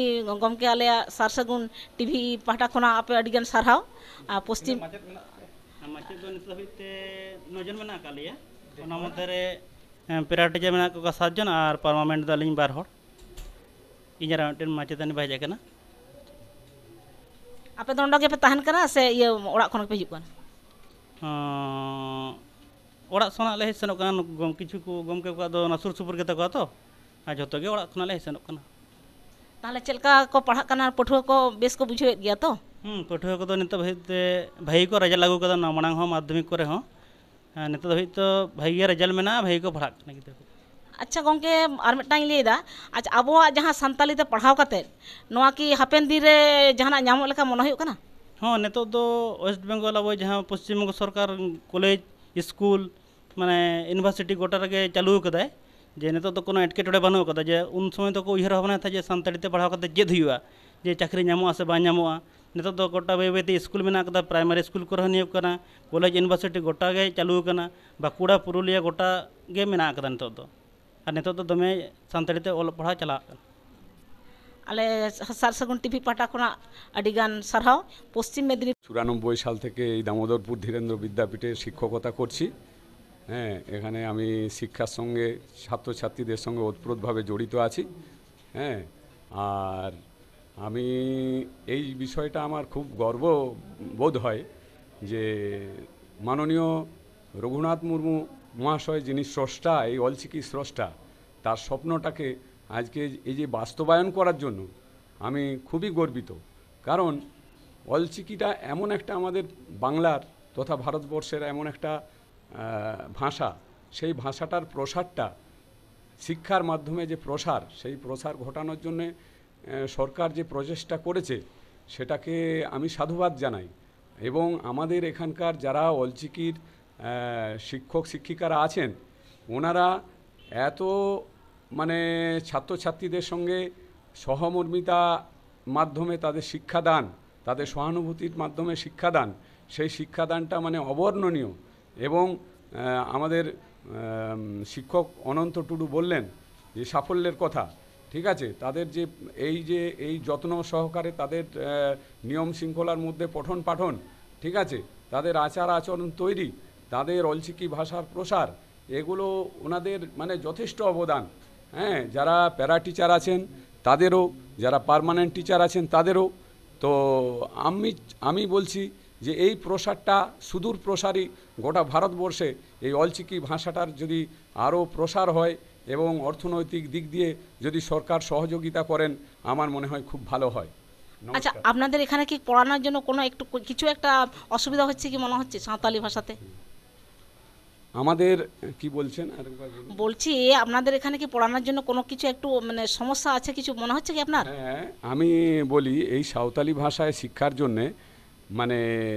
ᱜᱚᱢᱠᱮ, ᱟᱞᱮᱭᱟᱜ ᱥᱟᱨ ᱥᱟᱹᱜᱩᱱ ᱴᱤᱵᱷᱤ ᱯᱟᱦᱴᱟ ᱠᱷᱚᱱᱟᱜ ᱟᱯᱮ ᱟᱹᱰᱤᱜᱟᱱ ᱥᱟᱨᱦᱟᱣ᱾ ᱟᱨ ᱯᱚᱥᱪᱤᱢ ᱢᱟᱪᱮᱫ ᱫᱚ ᱱᱤᱛ ᱫᱷᱟᱹᱵᱤᱡ ᱛᱮ ᱱᱚ ᱡᱚᱱ ᱢᱮᱱᱟᱜ ᱟᱠᱟᱫ ᱞᱮᱭᱟ, ᱚᱱᱟ ᱢᱚᱫᱽᱫᱷᱮ ᱨᱮ, ᱮᱸ, ᱯᱮᱨᱟ ᱴᱤᱪᱟᱨ ᱢᱮᱱᱟᱜ ᱠᱚᱣᱟ ᱥᱟᱛ ᱡᱚᱱ ᱟᱨ ᱯᱟᱨᱢᱟᱱᱮᱱᱴ ᱫᱚ ᱟᱹᱞᱤᱧ ᱵᱟᱨ ᱦᱚᱲ᱾ ᱤᱧ ᱟᱨ ᱢᱤᱫᱴᱮᱱ ᱢᱟᱪᱮᱛᱟᱹᱱᱤ ᱵᱟᱭ ᱦᱮᱡ ᱟᱠᱟᱱᱟ᱾ ᱟᱯᱮ ᱫᱚ ᱱᱚᱰᱮ ᱜᱮᱯᱮ ᱛᱟᱦᱮᱱ ᱠᱟᱱᱟ ᱥᱮ ᱤᱭᱟᱹ ᱚᱲᱟᱜ ᱠᱷᱚᱱ ᱜᱮᱯᱮ ᱦᱤᱡᱩᱜ ᱠᱟᱱᱟ? ᱚᱸ, ᱚᱲᱟᱜ ᱠᱷᱚᱱᱟᱜ ᱞᱮ ᱦᱮᱡ ᱥᱮᱱᱚᱜ ᱠᱟᱱᱟ᱾ ᱜᱚᱢ-, ᱠᱤᱪᱷᱩ ᱠᱚ ᱜᱚᱢᱠᱮ ᱠᱚᱣᱟᱜ ᱫᱚ ᱚᱱᱟ ᱥᱩᱨ ᱥᱩᱯᱩᱨ ᱜᱮᱛᱟ ᱠᱚᱣᱟ ᱛᱚ, ᱟᱨ ᱡᱷᱚᱛᱚ ᱜᱮ ᱚᱲᱟᱜ ᱠᱷᱚᱱᱟᱜ ᱞᱮ ᱦᱮᱡ ᱥᱮᱱᱚᱜ ᱠᱟᱱᱟ᱾ ᱛᱟᱦᱚᱞᱮ ᱪᱮᱫ ᱞᱮᱠᱟ ᱠᱚ ᱯᱟᱲᱦᱟᱜ ᱠᱟᱱᱟ ᱯᱟᱹᱴᱷᱩᱣᱟᱹ ᱠᱚ? ᱵᱮᱥ ᱠᱚ ᱵᱩᱡᱷᱟᱹᱣᱮᱫ ᱜᱮᱭᱟ ᱛᱚ? ᱦᱩᱸ, ᱯᱟᱹᱴᱷᱩᱣᱟᱹ ᱠᱚᱫᱚ ᱱᱤᱛᱚᱜ ᱫᱷᱟᱹᱵᱤᱡ ᱛᱮ ᱵᱷᱟᱹᱜᱤ ᱠᱚ ᱨᱮᱡᱟᱞᱴ ᱟᱹᱜᱩ ᱠᱟᱫᱟ, ᱱᱚᱣᱟ ᱢᱟᱲᱟᱝ ᱦᱚᱸ ᱢᱟᱫᱽᱫᱷᱚᱢᱤᱠ ᱠᱚᱨᱮ ᱦᱚᱸ᱾ ᱦᱮᱸ, ᱱᱤᱛᱚᱜ ᱫᱷᱟᱹᱵᱤᱡ ᱛᱚ ᱵᱷᱟᱹᱜᱤ ᱜᱮ ᱨᱮᱡᱟᱞᱴ ᱢᱮᱱᱟᱜᱼᱟ, ᱵᱷᱟᱹᱜᱤ ᱠᱚ ᱯᱟᱲᱦᱟᱜ ᱠᱟᱱᱟ ᱜᱤᱫᱽᱨᱟᱹ ᱠᱚ᱾ ᱟᱪᱪᱷᱟ ᱜᱚᱢᱠᱮ, ᱟᱨ ᱢᱤᱫᱴᱟᱝ ᱤᱧ ᱞᱟᱹᱭᱫᱟ, ᱟᱪᱪᱷᱟ, ᱟᱵᱚᱣᱟᱜ ᱡᱟᱦᱟᱸ ᱥᱟᱱᱛᱟᱞᱤ ᱛᱮ ᱯᱟᱲᱦᱟᱣ ᱠᱟᱛᱮᱫ, ᱱᱚᱣᱟ ᱠᱤ ᱦᱟᱯᱮᱱ ᱫᱤᱱ ᱨᱮ ᱡᱟᱦᱟᱱᱟᱜ ᱧᱟᱢᱚᱜ ᱞᱮᱠᱟ ᱢᱚᱱᱮ ᱦᱩᱭᱩᱜ ᱠᱟᱱᱟ? ᱦᱚᱸ, ᱱᱤᱛᱚᱜ ᱫᱚ ᱳᱭᱮᱥᱴ ᱵᱮᱝᱜᱚᱞ ᱟᱵᱚ ᱡᱟᱦᱟᱸ ᱯᱚᱥᱪᱤᱢ ᱵᱚᱝᱜᱚ ᱥᱚᱨᱠᱟᱨ ᱠᱚᱞᱮᱡᱽ, ᱥᱠᱩᱞ, ᱢᱟᱱᱮ ᱤᱭᱩᱱᱤᱵᱷᱟᱨᱥᱤᱴᱤ ᱜᱚᱴᱟ ᱨᱮᱜᱮ ᱪᱟᱹᱞᱩ ᱟᱠᱟᱫᱟᱭ, ᱡᱮ ᱱᱤᱛᱚᱜ ᱫᱚ ᱠᱳᱱᱳ ᱮᱴᱠᱮᱴᱚᱬᱮ ᱵᱟᱹᱱᱩᱜ ᱟᱠᱟᱫᱟ, ᱡᱮ ᱩᱱ ᱥᱚᱢᱚᱭ ᱫᱚᱠᱚ ᱩᱭᱦᱟᱹᱨ ᱵᱷᱟᱵᱽᱱᱟᱭ ᱛᱟᱦᱮᱸᱫ ᱡᱮ ᱥᱟᱱᱛᱟᱲᱤ ᱛᱮ ᱯᱟᱲᱦᱟᱣ ᱠᱟᱛᱮ ᱪᱮᱫ ᱦᱩᱭᱩᱜᱼᱟ, ᱡᱮ ᱪᱟᱹᱠᱨᱤ ᱧᱟᱢᱚᱜᱼᱟ ᱥᱮ ᱵᱟᱝ ᱧᱟᱢᱚᱜᱼᱟ᱾ ᱱᱤᱛᱚᱜ ᱫᱚ ᱜᱚᱴᱟ ᱵᱟᱹᱭ ᱵᱟᱹᱭ ᱛᱮ ᱥᱠᱩᱞ ᱢᱮᱱᱟᱜ ᱟᱠᱟᱫᱟ, ᱯᱨᱟᱭᱢᱟᱨᱤ ᱥᱠᱩᱞ ᱠᱚᱨᱮ ᱦᱚᱸ ᱱᱤᱭᱳᱜᱽ ᱠᱟᱱᱟ, ᱠᱚᱞᱮᱡᱽ ᱤᱭᱩᱱᱤᱵᱷᱟᱨᱥᱤᱴᱤ ᱜᱚᱴᱟ ᱜᱮ ᱪᱟᱹᱞᱩ ᱟᱠᱟᱱᱟ, ᱵᱟᱸᱠᱩᱲᱟ, ᱯᱩᱨᱩᱞᱤᱭᱟᱹ ᱜᱚᱴᱟ ᱜᱮ ᱢᱮᱱᱟᱜ ᱟᱠᱟᱫᱟ ᱱᱤᱛᱚᱜ ᱫᱚ᱾ ᱟᱨ ᱱᱤᱛᱚᱜ ᱫᱚ ᱫᱚᱢᱮ ᱥᱟᱱᱛᱟᱲᱤ ᱛᱮ ᱚᱞᱚᱜ ᱯᱟᱲᱦᱟᱣ ᱪᱟᱞᱟᱜ ᱠᱟᱱᱟ᱾ ᱟᱞᱮ ᱥᱟᱨ ᱥᱟᱹᱜᱩᱱ ᱴᱤᱵᱷᱤ ᱯᱟᱦᱴᱟ ᱠᱷᱚᱱᱟᱜ ᱟᱹᱰᱤᱜᱟᱱ ᱥᱟᱨᱦᱟᱣ᱾ ᱯᱚᱥᱪᱤᱢ ᱢᱮᱫᱽᱱᱤᱯᱩᱨ᱾ চুরানব্বই সাল থেকে এই দামোদরপুর ধীরেন্দ্র বিদ্যাপীঠে শিক্ষকতা করছি। হ্যাঁ, এখানে আমি শিক্ষার সঙ্গে, ছাত্রছাত্রীদের সঙ্গে ওতপ্রোতভাবে জড়িত আছি। হ্যাঁ, আর আমি, এই বিষয়টা আমার খুব গর্ব বোধ হয় যে মাননীয় রঘুনাথ মুর্মু মহাশয়, যিনি স্রষ্টা, এই অলচিকি স্রষ্টা, তার স্বপ্নটাকে আজকে এই যে বাস্তবায়ন করার জন্য আমি খুবই গর্বিত। কারণ অলচিকিটা এমন একটা আমাদের বাংলার তথা ভারতবর্ষের এমন একটা আহ, ভাষা, সেই ভাষাটার প্রসারটা, শিক্ষার মাধ্যমে যে প্রসার, সেই প্রসার ঘটানোর জন্য সরকার যে প্রচেষ্টা করেছে, সেটাকে আমি সাধুবাদ জানাই। এবং আমাদের এখানকার যারা অলচিকির আহ, শিক্ষক শিক্ষিকারা আছেন, ওনারা এত, মানে, ছাত্রছাত্রীদের সঙ্গে সহমর্মিতা মাধ্যমে তাদের শিক্ষাদান, তাদের সহানুভূতির মাধ্যমে শিক্ষাদান, সেই শিক্ষাদানটা, মানে, অবর্ণনীয়। এবং আহ, আমাদের আহ, শিক্ষক অনন্ত টুডু বললেন যে সাফল্যের কথা, ঠিক আছে, তাদের যে এই যে এই যত্ন সহকারে তাদের আহ, নিয়ম শৃঙ্খলার মধ্যে পঠন পাঠন, ঠিক আছে, তাদের আচার আচরণ তৈরি, তাদের অলচিকি ভাষার প্রসার, এগুলো ওনাদের, মানে, যথেষ্ট অবদান। হ্যাঁ, যারা প্যারা টিচার আছেন তাদেরও, যারা পার্মানেন্ট টিচার আছেন তাদেরও। তো আমি, আমি বলছি যে এই প্রসারটা সুদূর প্রসারী, গোটা ভারতবর্ষে এই অলচিকি ভাষাটার যদি আরও প্রসার হয় এবং অর্থনৈতিক দিক দিয়ে যদি সরকার সহযোগিতা করেন, আমার মনে হয় খুব ভালো হয়। আচ্ছা, আপনাদের এখানে কি পড়ানোর জন্য কোনো একটু কিছু একটা অসুবিধা হচ্ছে কি মনে হচ্ছে সাঁওতালি ভাষাতে? আমাদের, কি বলছেন আরেকবার বলুন। বলছি, আপনাদের এখানে কি পড়ানোর জন্য কোনো কিছু একটু, মানে, সমস্যা আছে কিছু মনে হচ্ছে কি আপনার? হ্যাঁ, আমি বলি, এই সাঁওতালি ভাষায় শিক্ষার জন্যে, মানে,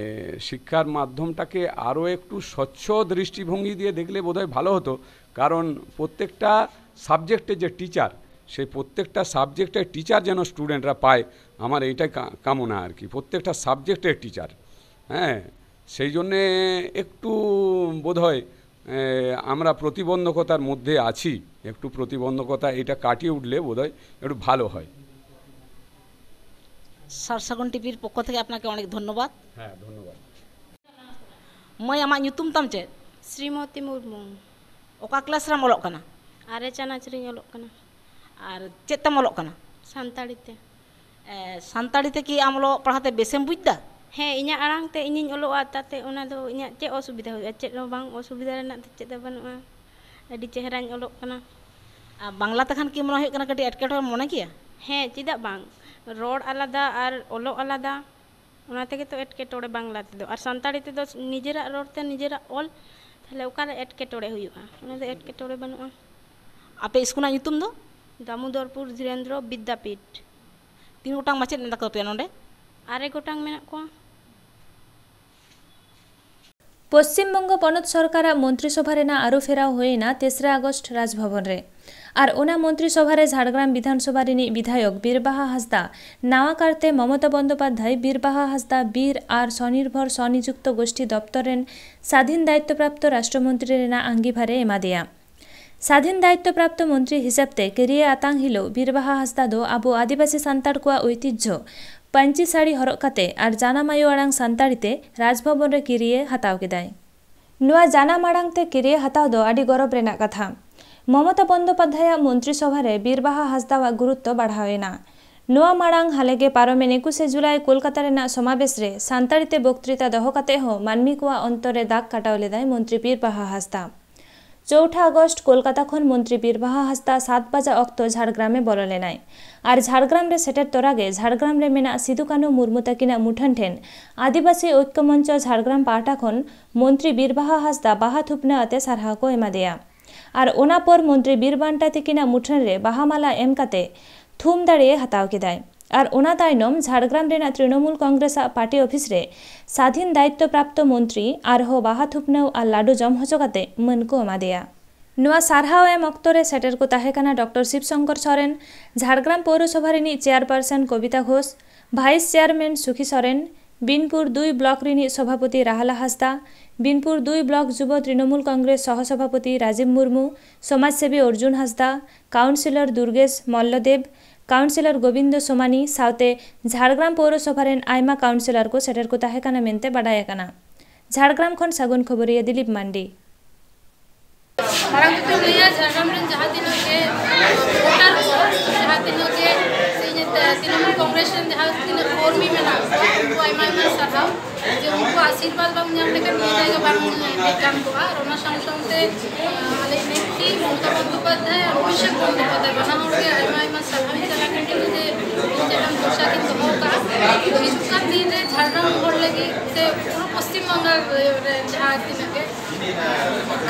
শিক্ষার মাধ্যমটাকে আরও একটু স্বচ্ছ দৃষ্টিভঙ্গি দিয়ে দেখলে বোধহয় ভালো হতো। কারণ প্রত্যেকটা সাবজেক্টে যে টিচার, সেই প্রত্যেকটা সাবজেক্টের টিচার যেন স্টুডেন্টরা পায়, আমার এইটাই কা- কামনা আর কি। প্রত্যেকটা সাবজেক্টের টিচার, হ্যাঁ, সেই জন্যে একটু বোধহয় এ, আমরা প্রতিবন্ধকতার মধ্যে আছি। একটু প্রতিবন্ধকতা, এটা কাটিয়ে উঠলে বোধহয় একটু ভালো হয়। ᱥᱟᱨ ᱥᱟᱹᱜᱩᱱ ᱴᱤᱵᱷᱤ ᱯᱚᱠᱠᱷᱚ ᱛᱷᱮᱠᱮ ᱟᱯᱱᱟᱨ ᱠᱮ ᱚᱱᱮᱠ ᱫᱷᱚᱱᱱᱚᱵᱟᱫ᱾ ᱦᱮᱸ, ᱫᱷᱚᱱᱱᱚᱵᱟᱫ᱾ ᱢᱟᱹᱭ, ᱟᱢᱟᱜ ᱧᱩᱛᱩᱢ ᱛᱟᱢ ᱪᱮᱫ? ᱥᱨᱤᱢᱚᱛᱤ ᱢᱩᱨᱢᱩ᱾ ᱚᱠᱟ ᱠᱞᱟᱥ ᱨᱮᱢ ᱚᱞᱚᱜ ᱠᱟᱱᱟ? ᱟᱨᱮ ᱪᱟᱱᱟᱪ ᱨᱤᱧ ᱚᱞᱚᱜ ᱠᱟᱱᱟ᱾ ᱟᱨ ᱪᱮᱫ ᱛᱮᱢ ᱚᱞᱚᱜ ᱠᱟᱱᱟ? ᱥᱟᱱᱛᱟᱲᱤ ᱛᱮ᱾ ᱮ, ᱥᱟᱱᱛᱟᱲᱤ ᱛᱮ ᱠᱤ ᱟᱢ ᱚᱞᱚᱜ ᱯᱟᱲᱦᱟᱣ ᱛᱮ ᱵᱮᱥᱮᱢ ᱵᱩᱡᱽ ᱫᱟ? ᱦᱮᱸ, ᱤᱧᱟᱹᱜ ᱟᱲᱟᱝ ᱛᱮ ᱤᱧᱤᱧ ᱚᱞᱚᱜᱼᱟ, ᱛᱟᱛᱮ ᱚᱱᱟ ᱫᱚ ᱤᱧᱟᱹᱜ ᱪᱮᱫ ᱚᱥᱩᱵᱤᱫᱷᱟ ᱦᱩᱭᱩᱜᱼᱟ? ᱪᱮᱫ ᱦᱚᱸ ᱵᱟᱝ, ᱚᱥᱩᱵᱤᱫᱷᱟ ᱨᱮᱱᱟᱜ ᱫᱚ ᱪᱮᱫ ᱦᱚᱸ ᱵᱟᱹᱱᱩᱜᱼᱟ᱾ ᱟᱹᱰᱤ ᱪᱮᱦᱨᱟᱧ ᱚᱞᱚᱜ ᱠᱟᱱᱟ᱾ ᱟᱨ ᱵᱟᱝᱞᱟ ᱛᱮᱠᱷᱟᱱ ᱠᱤ ᱢᱚᱱᱮ ᱦᱩᱭᱩᱜ ᱠᱟᱱᱟ ᱠᱟᱹᱴᱤᱡ ᱮᱴᱠᱮᱴᱚᱬᱮ ᱢᱚᱱᱮ ᱠᱮᱭᱟ? ᱦᱮᱸ, ᱪᱮᱫᱟᱜ ᱵᱟᱝ? ᱨᱚᱲ ᱟᱞᱟᱫᱟ ᱟᱨ ᱚᱞᱚᱜ ᱟᱞᱟᱫᱟ, ᱚᱱᱟ ᱛᱮᱜᱮ ᱛᱚ ᱮᱴᱠᱮᱴᱚᱬᱮ ᱵᱟᱝᱞᱟ ᱛᱮᱫᱚ᱾ ᱟᱨ ᱥᱟᱱᱛᱟᱲᱤ ᱛᱮᱫᱚ ᱱᱤᱡᱮᱨᱟᱜ ᱨᱚᱲ ᱛᱮ ᱱᱤᱡᱮᱨᱟᱜ ᱚᱞ, ᱛᱟᱦᱞᱮ ᱚᱠᱟᱨᱮ ᱮᱴᱠᱮᱴᱚᱬᱮ ᱦᱩᱭᱩᱜᱼᱟ? ᱚᱱᱟ ᱫᱚ ᱮᱴᱠᱮᱴᱚᱬᱮ ᱵᱟᱹᱱᱩᱜᱼᱟ᱾ ᱟᱯᱮ ᱤᱥᱠᱩᱞ ᱨᱮᱱᱟᱜ ᱧᱩᱛᱩᱢ ᱫᱚ? ᱫᱟᱢᱳᱫᱚᱨᱯᱩᱨ ᱫᱷᱤᱨᱮᱱᱫᱨᱚ ᱵᱤᱫᱽᱫᱟᱯᱤᱴ᱾ ᱛᱤᱱ ᱜᱚᱴᱟᱝ ᱢᱟᱪᱮᱫ ᱢᱮᱱᱟᱜ ᱛᱟᱯᱮᱭᱟ ᱱᱚᱰᱮ? ᱟᱨᱮ ᱜᱚᱴᱟᱝ ᱢᱮᱱᱟᱜ ᱠᱚᱣᱟ᱾ ᱯᱚᱥᱪᱤᱢ ᱵᱚᱝᱜᱚ ᱯᱚᱱᱚᱛ ᱥᱚᱨᱠᱟᱨᱟᱜ ᱢᱚᱱᱛᱨᱤ ᱥᱚᱵᱷᱟ ᱨᱮᱱᱟᱜ ᱟᱹᱨᱩ ᱯᱷᱮᱨᱟᱣ ᱦᱩᱭ ᱮᱱᱟ ᱛᱮᱥᱨᱟ ᱟᱜᱚᱥᱴ ᱨᱟᱡᱽᱵᱷᱚᱵᱚᱱ ᱨᱮ᱾ ᱟᱨ ᱚᱱᱟ ᱢᱚᱱᱛᱨᱤ ᱥᱚᱵᱷᱟ ᱨᱮ ᱡᱷᱟᱲᱜᱨᱟᱢ ᱵᱤᱫᱷᱟᱱ ᱥᱚᱵᱷᱟ ᱨᱤᱱᱤᱡ ᱵᱤᱫᱷᱟᱭᱚᱠ ᱵᱤᱨᱵᱟᱦᱟ ᱦᱟᱸᱥᱫᱟ ᱱᱟᱣᱟ ᱠᱟᱨᱛᱮ ᱢᱚᱢᱚᱛᱟ ᱵᱚᱱᱫᱳᱯᱟᱫᱽᱫᱷᱟᱭ ᱵᱤᱨᱵᱟᱦᱟ ᱦᱟᱸᱥᱫᱟ ᱵᱤᱨ ᱟᱨ ᱥᱚᱱᱤᱨᱵᱷᱚᱨ ᱥᱚᱱᱤᱡᱩᱠᱛᱚ ᱜᱳᱥᱴᱷᱤ ᱫᱚᱯᱛᱚᱨ ᱨᱮᱱ ᱥᱟᱫᱷᱤᱱ ᱫᱟᱭᱤᱛᱛᱚ ᱯᱨᱟᱯᱛᱚ ᱨᱟᱥᱴᱨᱚ ᱢᱚᱱᱛᱨᱤ ᱨᱮᱱᱟᱜ ᱟᱸᱜᱤᱵᱷᱟᱨ ᱮ ᱮᱢᱟᱫᱮᱭᱟ᱾ ᱥᱟᱫᱷᱤᱱ ᱫᱟᱭᱤᱛᱛᱚ ᱯᱨᱟᱯᱛᱚ ᱢᱚᱱᱛᱨᱤ ᱦᱤᱥᱟᱹᱵ ᱛᱮ ᱠᱤᱨᱤᱭᱟᱹ ᱟᱛᱟᱝ ᱦᱤᱞᱳᱜ ᱵᱤᱨᱵᱟᱦᱟ ᱦᱟᱸᱥᱫᱟ ᱫᱚ ᱟᱵᱚ ᱟᱹᱫᱤᱵᱟᱹᱥᱤ ᱥᱟᱱᱛᱟᱲ ᱠᱚᱣᱟᱜ ᱳᱭᱛᱤᱡᱷᱭᱚ ᱯᱟᱹᱧᱪᱤ ᱥᱟᱹᱲᱤ ᱦᱚᱨᱚᱜ ᱠᱟᱛᱮ ᱟᱨ ᱡᱟᱱᱟᱢ ᱟᱭᱳ ᱟᱲᱟᱝ ᱥᱟᱱᱛᱟᱲᱤ ᱛᱮ ᱨᱟᱡᱽᱵᱷᱚᱵᱚᱱ ᱨᱮ ᱠᱤᱨᱤᱭᱟᱹ ᱦᱟᱛᱟᱣ ᱠᱮᱫᱟᱭ᱾ ᱱᱚᱣᱟ ᱡᱟᱱᱟᱢ ᱟᱲᱟᱝ ᱛᱮ ᱠᱤᱨᱤᱭᱟᱹ ᱦᱟᱛᱟᱣ ᱫᱚ ᱟᱹᱰᱤ ᱜᱚᱨᱚᱵᱽ ᱨᱮᱱᱟᱜ ᱠᱟᱛᱷᱟ᱾ ᱢᱚᱢᱚᱛᱟ ᱵᱚᱱᱫᱳᱯᱟᱫᱽᱫᱷᱟᱭᱟᱜ ᱢᱚᱱᱛᱨᱤ ᱥᱚᱵᱷᱟ ᱨᱮ ᱵᱤᱨᱵᱟᱦᱟ ᱦᱟᱸᱥᱫᱟᱣᱟᱜ ᱜᱩᱨᱩᱛᱛᱚ ᱵᱟᱲᱦᱟᱣ ᱮᱱᱟ᱾ ᱱᱚᱣᱟ ᱢᱟᱲᱟᱝ ᱦᱟᱞᱮᱜᱮ ᱯᱟᱨᱚᱢᱮᱱ ᱮᱠᱩᱥᱮ ᱡᱩᱞᱟᱭ ᱠᱳᱞᱠᱟᱛᱟ ᱨᱮᱱᱟᱜ ᱥᱚᱢᱟᱵᱮᱥ ᱨᱮ ᱥᱟᱱᱛᱟᱲᱤ ᱛᱮ ᱵᱚᱠᱛᱨᱤᱛᱟ ᱫᱚᱦᱚ ᱠᱟᱛᱮ ᱦᱚᱸ ᱢᱟᱹᱱᱢᱤ ᱠᱚᱣᱟᱜ ᱚᱱᱛᱚᱨ ᱨᱮ ᱫᱟᱜᱽ ᱠᱟᱴᱟᱣ ᱞᱮᱫᱟᱭ ᱢᱚᱱᱛᱨᱤ ᱵᱤᱨᱵᱟᱦᱟ ᱦᱟᱸᱥᱫᱟ᱾ ᱪᱳᱣᱴᱷᱟ ᱟᱜᱚᱥᱴ ᱠᱳᱞᱠᱟᱛᱟ ᱠᱷᱚᱱ ᱢᱚᱱᱛᱨᱤ ᱵᱤᱨᱵᱟᱦᱟ ᱦᱟᱸᱥᱫᱟ ᱥᱟᱛ ᱵᱟᱡᱟ ᱚᱠᱛᱚ ᱡᱷᱟᱲᱜᱨᱟᱢ ᱮ ᱵᱚᱞᱚ ᱞᱮᱱᱟᱭ᱾ ᱟᱨ ᱡᱷᱟᱲᱜᱨᱟᱢ ᱨᱮ ᱥᱮᱴᱮᱨ ᱛᱚᱨᱟ ᱜᱮ ᱡᱷᱟᱲᱜᱨᱟᱢ ᱨᱮ ᱢᱮᱱᱟᱜ ᱥᱤᱫᱩ ᱠᱟᱹᱱᱦᱩ ᱢᱩᱨᱢᱩ ᱛᱟᱹᱠᱤᱱᱟᱜ ᱢᱩᱴᱷᱟᱹᱱ ᱴᱷᱮᱱ ᱟᱹᱫᱤᱵᱟᱹᱥᱤ ᱳᱭᱠᱚ ᱢᱚᱧᱪᱚ ᱡᱷᱟᱲᱜᱨᱟᱢ ᱯᱟᱦᱴᱟ ᱠᱷᱚᱱ ᱢᱚᱱᱛᱨᱤ ᱵᱤᱨᱵᱟᱦᱟ ᱦᱟᱸᱥᱫᱟ ᱵᱟᱦᱟ ᱛᱷᱩᱯᱱᱟᱹ ᱟᱛᱮ ᱥᱟᱨᱦᱟᱣ ᱠᱚ ᱮᱢᱟᱫᱮᱭᱟ᱾ ᱟᱨ ᱚᱱᱟ ᱯᱚᱨ ᱢᱚᱱᱛᱨᱤ ᱵᱤᱨ ᱵᱟᱱᱴᱟ ᱛᱤᱠᱤᱱᱟᱜ ᱢᱩᱴᱷᱟᱹᱱ ᱨᱮ ᱵᱟᱦᱟ ᱢᱟᱞᱟ ᱮᱢ ᱠᱟᱛᱮ ᱛᱷᱩᱢ ᱫᱟᱲᱮ ᱦᱟᱛᱟᱣ ᱠᱮᱫᱟᱭ᱾ ᱟᱨ ᱚᱱᱟ ᱛᱟᱭᱱᱚᱢ ᱡᱷᱟᱲᱜᱨᱟᱢ ᱨᱮᱱᱟᱜ ᱛᱨᱤᱱᱚᱢᱩᱞ ᱠᱚᱝᱜᱨᱮᱥ ᱟᱜ ᱯᱟᱨᱴᱤ ᱚᱯᱷᱤᱥ ᱨᱮ ᱥᱟᱫᱷᱤᱱ ᱫᱟᱭᱤᱛᱛᱚ ᱯᱨᱟᱯᱛᱚ ᱢᱚᱱᱛᱨᱤ ᱟᱨᱦᱚᱸ ᱵᱟᱦᱟ ᱛᱷᱩᱯᱱᱟᱹᱣ ᱟᱨ ᱞᱟᱹᱰᱩ ᱡᱚᱢ ᱦᱚᱪᱚ ᱠᱟᱛᱮ ᱢᱟᱹᱱ ᱠᱚ ᱮᱢᱟᱫᱮᱭᱟ᱾ ᱱᱚᱣᱟ ᱥᱟᱨᱦᱟᱣ ᱮᱢ ᱚᱠᱛᱚ ᱨᱮ ᱥᱮᱴᱮᱨ ᱠᱚ ᱛᱟᱦᱮᱸ ᱠᱟᱱᱟ ᱰᱚᱠᱴᱚᱨ ᱥᱤᱵ ᱥᱚᱝᱠᱚᱨ ᱥᱚᱨᱮᱱ, ᱡᱷᱟᱲᱜᱨᱟᱢ ᱯᱳᱣᱨᱚᱥᱚᱵᱷᱟ ᱨᱤᱱᱤᱡ ᱪᱮᱭᱟᱨᱯᱟᱨᱥᱚᱱ ᱠᱚᱵᱤᱛᱟ ᱜᱷᱳᱥ, ᱵᱷᱟᱭᱤᱥ ᱪᱮᱭᱟᱨᱢᱮᱱ ᱥᱩᱠᱷᱤ ᱥᱚᱨᱮᱱ, ᱵᱤᱱᱯᱩᱨ ᱫᱩᱭ ᱵᱞᱚᱠ ᱨᱤᱱᱤᱡ ᱥᱚᱵᱷᱟᱯᱚᱛᱤ ᱨᱟᱦᱞᱟ ᱦᱟᱸᱥᱫᱟ, ᱵᱤᱱᱯᱩᱨ ᱫᱩᱭ ᱵᱞᱚᱠ ᱡᱩᱵᱚ ᱛᱨᱤᱱᱚᱢᱩᱞ ᱠᱚᱝᱜᱨᱮᱥ ᱥᱚᱦᱚ ᱥᱚᱵᱷᱟᱯᱚᱛᱤ ᱨᱟᱡᱤᱵ ᱢᱩᱨᱢᱩ, ᱥᱚᱢᱟᱡᱽᱥᱮᱵᱤ ᱚᱨᱡᱩᱱ ᱦᱟᱸᱥᱫᱟ, ᱠᱟᱣᱩᱱᱥᱤᱞᱚᱨ ᱫᱩᱨᱜᱮᱥ ᱢᱚᱞᱞᱚᱫᱮᱵᱽ, ᱠᱟᱣᱩᱱᱥᱤᱞᱚᱨ ᱜᱳᱵᱤᱱᱫᱚ ᱥᱳᱢᱟᱱᱤ ᱥᱟᱶᱛᱮ ᱡᱷᱟᱲᱜᱨᱟᱢ ᱯᱳᱣᱨᱚᱥᱚᱵᱷᱟ ᱨᱮᱱ ᱟᱭᱢᱟ ᱠᱟᱣᱩᱱᱥᱤᱞᱚᱨ ᱠᱚ ᱥᱮᱴᱮᱨ ᱠᱚ ᱛᱟᱦᱮᱸ ᱠᱟᱱᱟ ᱢᱮᱱᱛᱮ ᱵᱟᱰᱟᱭ ᱟᱠᱟᱱᱟ᱾ ᱡᱷᱟᱲᱜᱨᱟᱢ ᱠᱷᱚᱱ ᱥᱟᱹᱜᱩᱱ ᱠᱷᱚᱵᱚᱨᱤᱭᱟᱹ ᱫᱤᱞᱤᱯ ᱢᱟᱱᱰᱤ᱾ ᱢᱟᱲᱟᱝ ᱛᱮᱫᱚᱧ ᱞᱟᱹᱭᱟ, ᱡᱷᱟᱲᱜᱨᱟᱢ ᱨᱮᱱ ᱡᱟᱦᱟᱸ ᱛᱤᱱᱟᱹᱜ ᱜᱮ ᱵᱷᱳᱴᱟᱨ ᱠᱚ, ᱡᱟᱦᱟᱸ ᱛᱤᱱᱟᱹᱜ ᱜᱮ ᱤᱧ ᱛᱨᱤᱱᱢᱩᱞ ᱠᱚᱝᱜᱨᱮᱥ ᱨᱮᱱ ᱡᱟᱦᱟᱸ ᱛᱤᱱᱟᱹᱜ ᱠᱚᱨᱢᱤ ᱢᱮᱱᱟᱜ ᱠᱚᱣᱟ, ᱩᱱᱠᱩ ᱟᱭᱢᱟ ᱟᱭᱢᱟ ᱥᱟᱨᱦᱟᱣ᱾ ᱡᱮ ᱩᱱᱠᱩᱣᱟᱜ ᱟᱥᱤᱨᱵᱟᱫᱽ ᱵᱟᱝ ᱧᱟᱢ ᱞᱮᱠᱷᱟᱱ ᱱᱤᱭᱟᱹ ᱡᱟᱭᱜᱟ ᱵᱟᱝ ᱦᱮᱡ ᱜᱟᱱ ᱠᱚᱜᱼᱟ᱾ ᱟᱨ ᱚᱱᱟ ᱥᱟᱶ ᱥᱟᱶᱛᱮ, ᱟᱞᱮ ᱱᱮᱛᱨᱤ ᱢᱚᱢᱚᱛᱟ ᱵᱚᱱᱫᱳᱯᱟᱫᱽᱫᱷᱟᱭ ᱟᱨ ᱚᱵᱷᱤᱥᱮᱠ ᱵᱚᱱᱫᱳᱯᱟᱫᱽᱫᱷᱟᱭ ᱵᱟᱱᱟ ᱦᱚᱲ ᱜᱮ ᱟᱭᱢᱟ ᱟᱭᱢᱟ ᱥᱟᱨᱦᱟᱣ ᱤᱧ ᱪᱟᱞ ᱟᱠᱚ ᱠᱟᱱᱟ ᱡᱮ ᱤᱧ ᱡᱟᱦᱟᱸ ᱵᱷᱚᱨᱥᱟ ᱠᱤᱱ ᱫᱚᱦᱚ ᱠᱟᱜᱼᱟ᱾ ᱛᱚ ᱦᱤᱡᱩᱜ ᱠᱟᱱ ᱫᱤᱱ ᱨᱮ ᱡᱷᱟᱲᱜᱨᱟᱢ ᱦᱚᱲ ᱞᱟᱹᱜᱤᱫ ᱥᱮ ᱯᱩᱨᱟᱹ ᱯᱚᱥᱪᱤᱢ ᱵᱟᱝᱜᱟᱞ ᱨᱮ ᱡᱟᱦᱟᱸ ᱛᱤᱱᱟᱹᱜ ᱜᱮ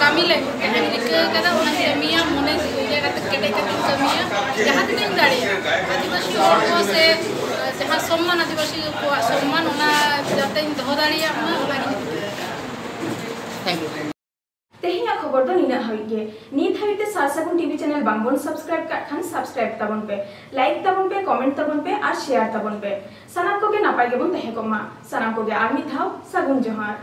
ᱠᱟᱹᱢᱤ ᱞᱟᱹᱜᱤᱫ ᱡᱟᱦᱟᱸᱧ ᱨᱤᱠᱟᱹ ᱟᱠᱟᱫᱟ, ᱚᱱᱟᱧ ᱠᱟᱹᱢᱤᱭᱟ, ᱢᱚᱱᱮ ᱤᱭᱟᱹ ᱠᱟᱛᱮ, ᱠᱮᱴᱮᱡ ᱠᱟᱛᱮᱧ ᱠᱟᱹᱢᱤᱭᱟ᱾ ᱡᱟᱦᱟᱸ ᱛᱤᱱᱟᱹᱜ ᱤᱧ ᱫᱟᱲᱮᱭᱟᱜᱼᱟ, ᱟᱹᱫᱤᱵᱟᱹᱥᱤ ᱦᱚᱲ ᱠᱚ ᱥᱮ ᱡᱟᱦᱟᱸ ᱥᱚᱢᱢᱟᱱ, ᱟᱹᱫᱤᱵᱟᱹᱥᱤ ᱠᱚᱣᱟᱜ ᱥᱚᱢᱢᱟᱱ, ᱚᱱᱟ ᱡᱟᱛᱮᱧ ᱫᱚᱦᱚ ᱫᱟᱲᱮᱭᱟᱜ ᱢᱟ, ᱚᱱᱟᱜᱤᱧ ᱨᱤᱠᱟᱹ ᱟᱠᱟᱫᱟ᱾ ᱛᱮᱦᱮᱧᱟᱜ ᱠᱷᱚᱵᱚᱨ ᱫᱚ ᱱᱤᱱᱟᱹᱜ ᱦᱟᱹᱵᱤᱡ ᱜᱮ᱾ ᱱᱤᱛ ᱦᱟᱹᱵᱤᱡ ᱛᱮ ᱥᱟᱨ ᱥᱟᱹᱜᱩᱱ ᱴᱤᱵᱷᱤ ᱪᱮᱱᱮᱞ ᱵᱟᱝᱵᱚᱱ ᱥᱟᱵᱥᱠᱨᱟᱭᱤᱵ ᱠᱟᱜ ᱠᱷᱟᱱ, ᱥᱟᱵᱥᱠᱨᱟᱭᱤᱵ ᱛᱟᱵᱚᱱ ᱯᱮ, ᱞᱟᱭᱤᱠ ᱛᱟᱵᱚᱱ ᱯᱮ, ᱠᱚᱢᱮᱱᱴ ᱛᱟᱵᱚᱱ ᱯᱮ ᱟᱨ ᱥᱮᱭᱟᱨ ᱛᱟᱵᱚᱱ ᱯᱮ᱾ ᱥᱟᱱᱟᱢ ᱠᱚᱜᱮ ᱱᱟᱯᱟᱭ ᱜᱮᱵᱚᱱ ᱛᱟᱦᱮᱸ ᱠᱚᱜ ᱢᱟ᱾ ᱥᱟᱱᱟᱢ ᱠᱚᱜᱮ ᱟᱨ ᱢᱤᱫ ᱫᱷᱟᱣ ᱥᱟᱹᱜᱩᱱ ᱡᱚᱦᱟᱨ᱾